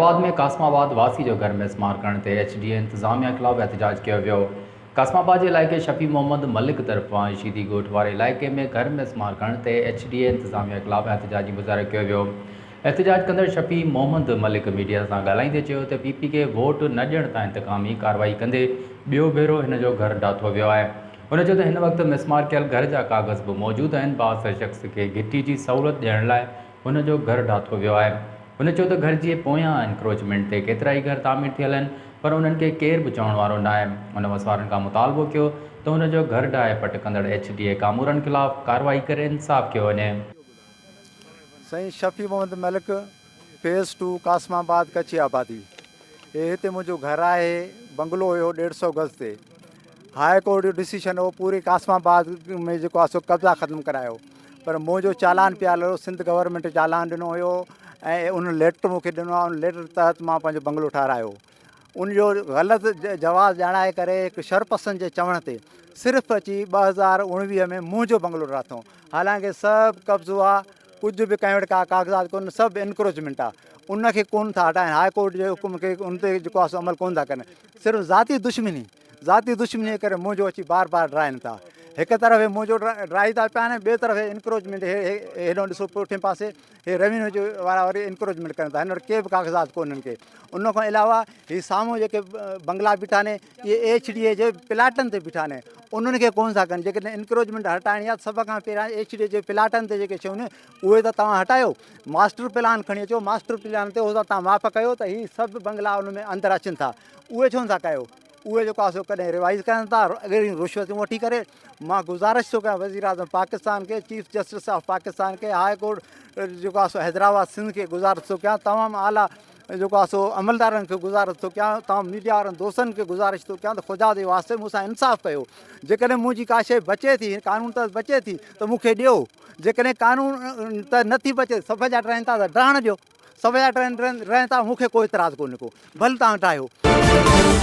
حيدرآباد ۾ قاسم آباد واسي جو گهر مسمار ڪرڻ تي ايڇ ڊي اي انتظاميا خلاف احتجاج ڪيو ويو. قاسم آباد جي علائقي شفيع محمد ملڪ طرفان شيدي ڳوٺ واري علائقي ۾ گهر مسمار ڪرڻ تي ايڇ ڊي اي انتظاميا خلاف احتجاجي مظاهرو ڪيو ويو. احتجاج ڪندڙ شفيع محمد ملڪ ميڊيا سان ڳالهائيندي چيو ته پي پي کي ووٽ نه ڏيڻ تان انتقامي ڪارروائي ڪندي ٻيو ڀيرو هن جو گهر ڊاٿو ويو آهي. هن چيو ته هن وقت مسمار ڪيل گهر جا ڪاغذ به موجود آهن، بااثر شخص کي گهٽي جي سهولت ڏيڻ لاء هن جو گهر ڊاٿو ويو آهي. هن چيو ته گهر جي پويان انڪروچمينٽ تي ڪيترائي گهر تعمير ٿيل آهن پر انهن کي ڪير به چوڻ وارو ناهي. هن وسوارن کان مطالبو ڪيو ته هن جو گهر ڊاهي پٽ ڪندڙ ايڇ ڊي اي ڪامورن خلاف ڪارروائي ڪري انصاف ڪيو وڃي. سائين شفيع محمد ملڪ فيز ٽو قاسم آباد ڪچي آبادي هي هتي منهنجو گهر آهي بنگلو هيو ڏيڍ سو گز تي هاء ڪورٽ جو ڊسيشن هو پوري قاسم آباد ۾ جيڪو آهي سو قبضا ختم ڪرايو پر منهنجو چالان پيا هو سنڌ گورنمينٽ چالان ڏنو هيو ۽ ان ليٽر مونکي ڏنو آهي ان ليٽر تحت مان پنهنجو بنگلو ٺهرايو ان جو غلط جواز ڄاڻائي ڪري هڪ شرپسند جي چوڻ تي صرف اچي 2019 ۾ منهنجو بنگلو ڊاٿو حالانڪه سڀ قبضو آ ڪجهه به ڪنهن وٽ ڪا ڪاغذات ڪون سڀ انڪروچمينٽ آ ان کي ڪون ٿا هٽائن هاء ڪورٽ جي حڪم کي ان تي جيڪو آ سو عمل ڪون ٿا ڪن صرف ذاتي دشمني ذاتي دشمني جي ڪري منهنجو اچي بار بار ڊرائن ٿا هڪ طرف هي منهنجو ڊرائي ٿا پيا ٻئي طرف هي انڪروچمينٽ هي هيڏو ڏسو پٺين پاسي هي روينيو جي وارا وري انڪروچمينٽ ڪن ٿا هن وٽ ڪي به ڪاغذات ڪونهن ڪي ان کان علاوه هي سامهون جيڪي بنگلا بيٺا آهن اهي ايڇ ڊي اي جي پلاٽن تي بيٺا آهن انهن کي ڪون ٿا ڪن جيڪڏهن انڪروچمينٽ هٽائڻي آهي سڀ کان پهريان ايڇ ڊي اي جي پلاٽن تي جيڪي شيون آهن اهي ته توهان هٽايو ماسٽر پلان کڻي اچو ماسٽر پلان تي اهو توهان ماپ ڪيو ته هي سڀ بنگلا ان ۾ اندر اچن ٿا اهي ڇو نٿا ڪيو اهي جيڪو آهي سو ڪڏهن ريوائز ڪرن ٿا اڳريون رشوتون وٺي ڪري مان گذارش ٿو ڪيان وزيراعظم پاڪستان کي چيف جسٽس آف پاڪستان کي هاء ڪورٽ جيڪو آهي سو حيدرآباد سنڌ کي گذارش ٿو ڪيان تمام اعليٰ جيڪو آهي سو عملدارن کي گذارش ٿو ڪيان تمام ميڊيا وارن دوستن کي گذارش ٿو ڪيان ته خدا جي واسطي مون سان انصاف ڪيو جيڪڏهن منهنجي ڪا شيء بچي ٿي قانون تحت بچي ٿي ته مون کي ڏيو جيڪڏهن قانون ته نٿي بچي سڀ جا ڊرائن ٿا ته ڊاهڻ ڏيو سڀ جا ڊرائن ڊرائن ٿا مون کي ڪو اعتراض ڪونهي ڪو ڀل تان ڊاهيو.